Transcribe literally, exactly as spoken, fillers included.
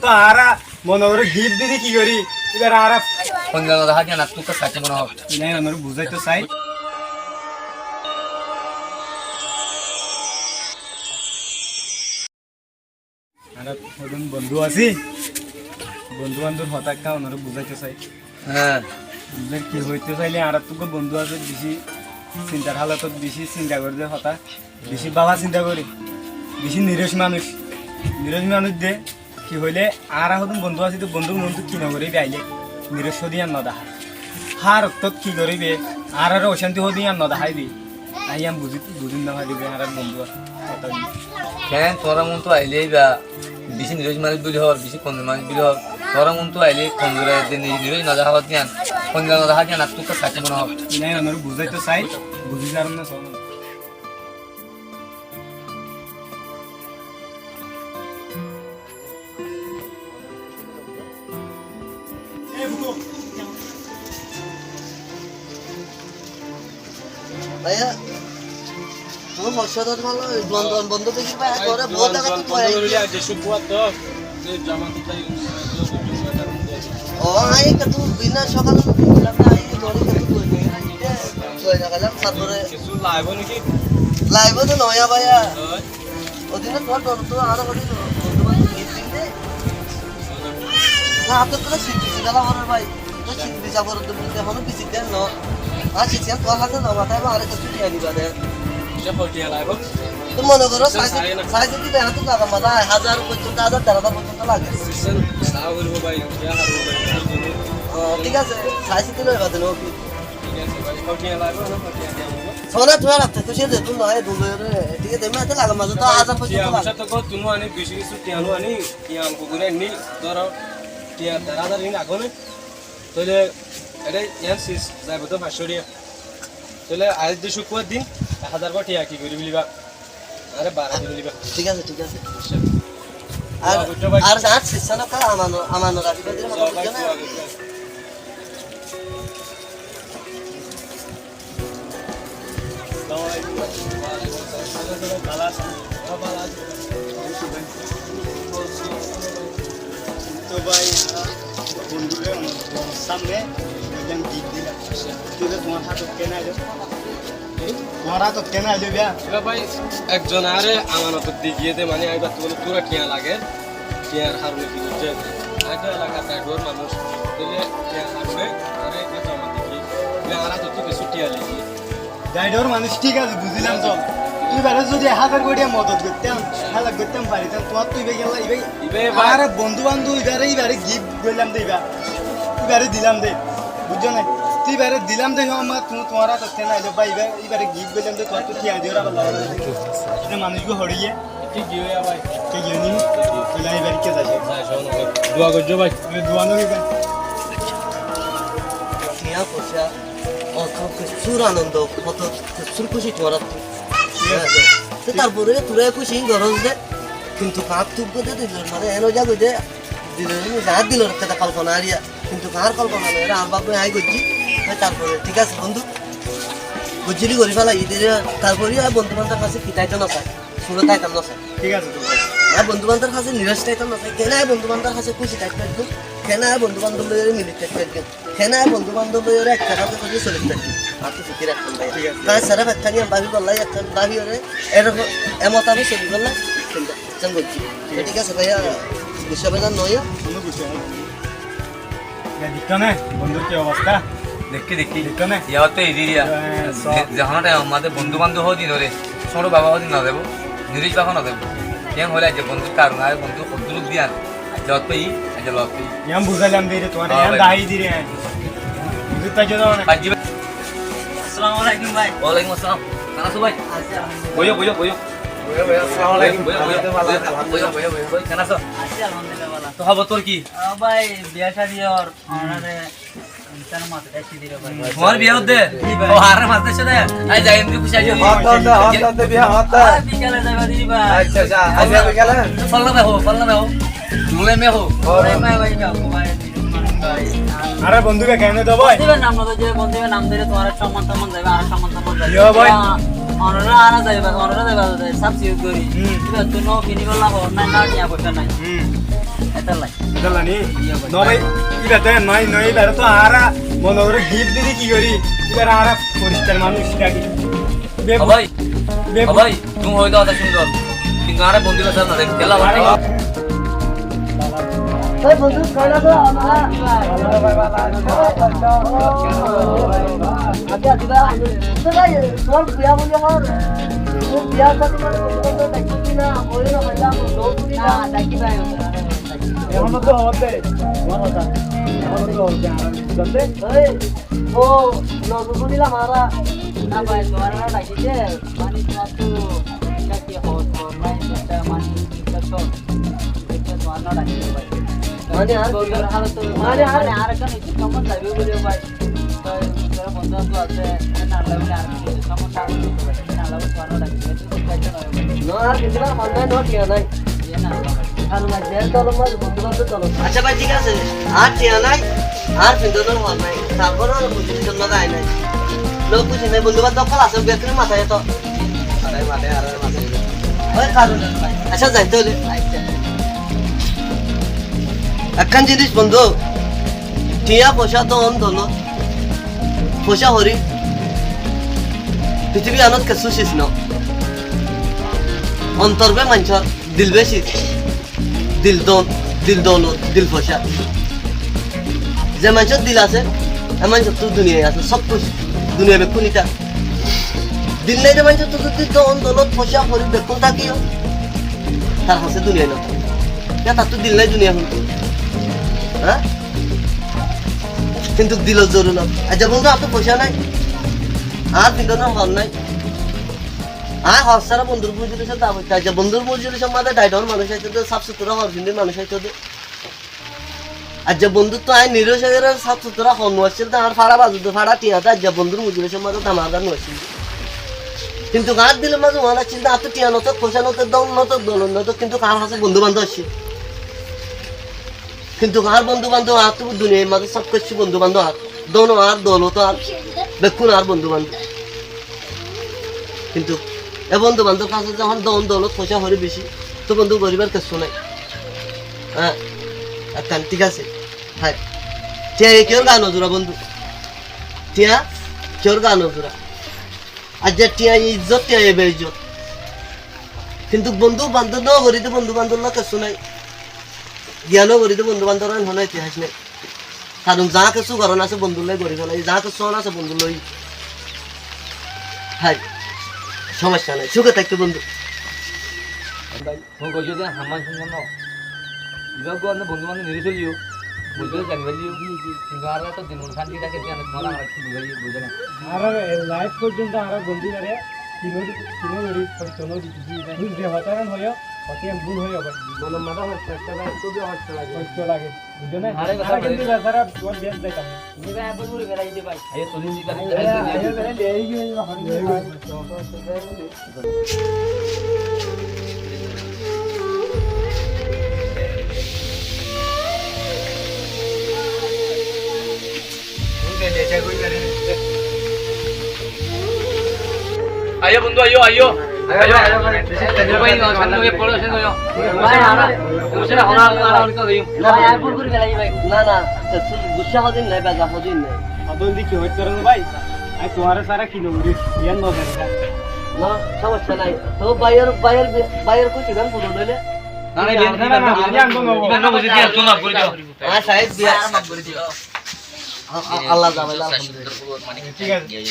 Tóu añára mone gorí gift didi ki gorí? Ibáre añára foinda no dahá de, añár tuka saite mone hoó. Nai, añára buzái to sai. Añára hodún bondú así, bondú bandúr hotá ekká añára buzái to sai. Há. Buzái ki hoitó sailé, añára tuka bondú asé, bicí sintar halotot bicí sinta gorí de hotá. Bicí bála sinta gorí, bicí niróc manúic, niróc manúic de ki hoilé, añára hodún bondú así de bondúr montu ki no goríbe ailé, niróc hodún yián no dahá. Hár ottót ki goríbe, añáráre ocánti hodún yián no daháibe. Añí yián buzí, buzí no farí de añárar bondú asé. Keén tuáñra montu ailé ibá bicí niróc manúic buli hoór, bicí konzur manúic buli hoór, tuáñra montu ailé konzur ailé de ni-, niróc no dahá de yián, konzur no dahá de yián, añár tuka saite mone hoó. Nai, añára buzái to sai, buzí zaron na sóo. Báiya, tuñí hoódde bála, duan duan bondú dekí báiya, tuáñre bout zagat tu aiyí. Ó, añí ekka tu bina sokale tuáñre ekka tu doi no, doi no kailam, tarfore Kissú laibo niki? Laibo to noó báiya. Ói. Ódin tuáñr dol to aró hoilé bondú bandób gift dim de. Na, añár to ekkán sit bisi dala forer bái. Tó sit bisa forer de buli de, hono bisi den no. Añár sit yián tuáñr háte no mataibo, añáre kessú tiañ diba de. Kessú tiañ laibo? Tó mone goró, kessú saiz, saiz no. Saiz diba, añár to laga mazé házar foijjonto, házar der házar foijjonto lage. Kessú saá foibo bái, kiyá hárbo bái, kessú dibo. Ó, thík asé, saiz to loiba de no. Thík asé bái, kessú tiañ laibo, kessú tiañ dibo. Sóna tuáñr átte kúci de, tuñí no, e dul re, thík asé, mane laga mazé to házar foijjonto lage. Tiañ foicá to kessú no aní, bisi kessú tiañ no aní, tiañ kukure aní, dóro, tiañ der házar in agone. Tóile ede yián sis zaibo to fañs cót tiañ. Tóile aijja cúkkubar din ek házar tiañ ki gorí feliba. Añáre barai di feliba. Thík asé, thík asé. Aicca. Ar, dua goijjo bái. Ar, ar sis zon amano, amano rakí feliba, dua goijjo na. Assalamu alaikum. Wa alaikum assalam. Bála asó? Bála asó? Tó bái, añára bondúre samne ekzon gift dila. Tó bái, tuáñr hátot keén ailó? Tuáñr hátot keén ailó bái? Ibá bái, ekzon añáre amanot di giyé de, mane, añí bái tuáñre tura tiañ lage. Tiañr harone ki goijjé? Añí to elakar gaidor manúic. Tóile tiañr harone añáre ekzon amanot di giyé. Tóile añára to kessú tiañ loi giyé. Gaidor manúic thík asé, buzílam to. Ibáre zodi ek házar gorí modot goittám, házar goittám faritam, tuáñr to ibá giyólla, ibá, ibá, ibá. Añára bondú bandób ibáre, ibáre gift goillám de ibá. Ibáre dilam de. Buijjó né? Tó ibáre dilam de, hó, ammá, tu-, tuáñr hátot keén ailó bái, ibá, ibáre gift goillám de, tuáñr to tiañ diyóre abar loi. Ene manúic gún hoçé giyé? Ki giyé bái? Ki giyé ni? Tóile ibáre ki zai? Zai, zai, zai. Dua goijjo bái. Tóile dua no goijjo. Tiañ foicá, oto kessúr anondo, oto kessúr kúci tuáñr. Tó tarfore tuáñra kúci gorós de, kintu añár tubbó de dui zon mane eno zagói de, dil, añár dilor ekkán kolfona ariya, kintu añár kolfona noó, añár báfe añí goijjí, tarfore thík asé bondú, goijjí de gorí félai, tarfore añí bondú bandóbor hañsé ki táitam no sai, suro táitam no sai. Thík asé, thík asé. Añí bondú bandóbor hañsé niróc táitam no sai, keén añí bondú bandóbor hañsé kúci táitam, keén añí bondú bandóbor loi mili táitam. Keén añí bondú bandóbor loi ek sára soli táitam. Añáttu fikir ekkán bái. Thík asé. Tar sára ekkán bái báfi bolla, ekkán báfi ore, erokóm, e motabek soli bolla, kintu, seng goijjí. Thík asé. Thík asé bái, guccá bái no. Dekíyo né, bondúr ki obosta? Dekí, dekí. Dekíyo né? Yá to eri riya. Ze-, zehón taim añára bondú bandóbor hoó din ore, sóro baba hoó din no zaibo, niróc baba no zaibo. Keén hoilé aijja bondúr karone, aijja bondú hoddúr diyan. Aijja ottói, aijja lottói. Yián buzáilam de re tuáñre, yián dahái di re. Buzí faijjó né? Faijjí bái. Assalamu alaikum bái. Walaikum assalam. Keén asó bái? Así, alhamdulillah. Boiyó, boiyó, boiyó. Boiyó, boiyó, assalamu alaikum. Boiyó, boiyó, boiyó. Boiyó, boiyó, boiyó. Boiyó, keén asó? Así, alhamdulillah, bála. Tó hóbor tor ki? Ó bái, biya cádi ór, añáre Tuáñr biya ódde? Ji bái. Ó, añáre mazé aiccó de. Añí zai, endi kúci aiccó. Hoódde, hoódde, hoódde, biya hoódde. Añí bikale zaiba de bái. Accá, accá, aijja bikale? Folla bái hó, folla bái hó. Lule me hó. Añára bondú bái keén de bái? Bondú bái nam no dóijje, bondú bái nam dile tuáñra somman tomman zaiba, añára somman tomman zaiba. Yo bái. Onorá añára zaiba, onorá zaiba de, sab siyuk gorí. Hmm. Ibá tui no kini bolla hó, na, na, niya poisa nai. Hmm. Etalla. Etalla ni? Iyó bái. No bái, ibá to no, no, ibáre to añára mone gorí gift diri ki gorí? Ibá añára foriskar manúic, ibá ki? Be-, ó bái, be-, ó bái, tuñí hoilé hotá cúndor. Kintu añára bondú bái no de, etalla bái. Ói bondú, kiyólla to añára? Aijja, aijja, aijja. Tó bái, tor biya boli hoór. Tor biya sádi mane bondú bondú daki na, hoile na, hoile na, bondú boli na. Na, daki bái, daki. Ehón to hoór de, tuáñr hotá. Ehón to hoór de, añára buzí de. Ói, ó, no buzí dilam añára. Na bái, tuáñra daki de, mane tuáñr to, ki hoór, hoór nai, mane, tuáñr no daki de bái. Mane ar, mane ar, mane ar, mane ar, Toi, toi bondú bañdób asé, e na lage buli ar ki hoiye, samán tar buli hoiye, e na lage tuáñra lage, e to kaitó na hoiye. No, ar kessú na, fán nai, no, tiañ nai. Tiañ nai. Ar maze dol maze bondú bañdób dol. Accá bái, thík asé. Ar tiañ nai, ar findonor fán nai. Tarfore ar bondú bañdób nai. Lok buzí nai, bondú bañdób ókkol asé, bekkúnor matá eto. Añárar matá, añárar matá. Ói, karon. Accá, zai tóile. Ekkán jinis bondú, tiañ foicá, don dolot, foicá horí, fitibí anot kessú sis no. Ontor be maincór, dil be sis. Dil don, dil dolot, dil foicá. Ze maincór dil asé, e maincóttu duniyai asé, sób kessú, duniyai bekkún ita. Dil nai de maincóttu zodi don dolot foicá horí bekkún tákiyo, tar hañsé duniyai no táke. Kiyá, tattú dil nai, duniyai hontú? Há? Kintu dilor zorurot. Accá bondú, añáttu foicá nai. Añár findonor fán nai. Añí hoór sára bondúr mojlisot dawot. Accá bondúr mojlisor maze daidor manúic aitó de, saf sutura hoór findi manúic aitó de. Accá bondúttu añí niró cógore saf sutura hoór no accíl de, añár fára bazar de, fára tiañ de, accá bondúr mojlisor maze damaza no accíl de. Kintu añár dilor maze uán accíl de, añáttu tiañ no tók, foicá no tók, don no tók, dolot no tók, kintu añár hañsé bondú bañdób accíl. Kintu añár bondú bañdób añáttu duniyair maze sób kessú bondú bañdób añár. Don añár, dolot añár, bekkún añár bondú bañdób. Kintu e bondú bañdób hañsé zehón don dolot foicá horí beci, tó bondú goríbar kessú nai. Há, ekkán thík asé. Hái. Tiañe kiyór gaa no zura bondú? Tiañ kiyór gaa no zura? Accá tiañ izzot, tiañ beizzot. Kintu bondú bañdób no gorí de bondú bañdób loi kessú nai. Giyan no gorí de bondú bañdób loi honó itihas nai. Karon za kessú goron asé bondú loi gorí félai, za kessú on asé bondú loi. Hái, somosya nai, suke táikto bondú. Mui goijjó de hamán cúndor no. Ibá gua bondú bañdób niri soliyo. Buzó, zani félliyo. Kintu añára to din gún santi táke de, añára tuáñra añára buzái, buzó na. Añára e laif forzonto añára bondú ibáre tino, tino gori hosto no diti. Tui ze hotá gán hoiyó, hotá gán bul hoiyó bái. Monor maze hosto, hosto lage, hosto lage. Buzó na? Añára kintu ibá sára tuáñr dec zaitam na. Ibá bul gori félai de bái. Aiyó, tuli di bái. Aiyó, aiyó, aiyó, aiyó, aiyó. Aiyó bondú, aiyó, aiyó. Aiyó, aiyó, aiyó, bái. Bái, no, samne ói poro, samne ói. Bái, añára, añára, añára, añára, añára, añára, añára, añára, añára, añára, añára, aiyó, bái. Na, na, gussa hodin nai, beza hodin nai. Hodin di ki hoit kore bái? Añí tuáñre sára ki no gorí, yián no zani. No, somosya nai. Tó báiyor, báiyor, báiyor kúci gán furon óile? Na, na, iyan, iyan no buzí, iyan no buzí, iyan no buzí. Añí said biya. A-, a-, Allah zamai, Allah. Thík asé.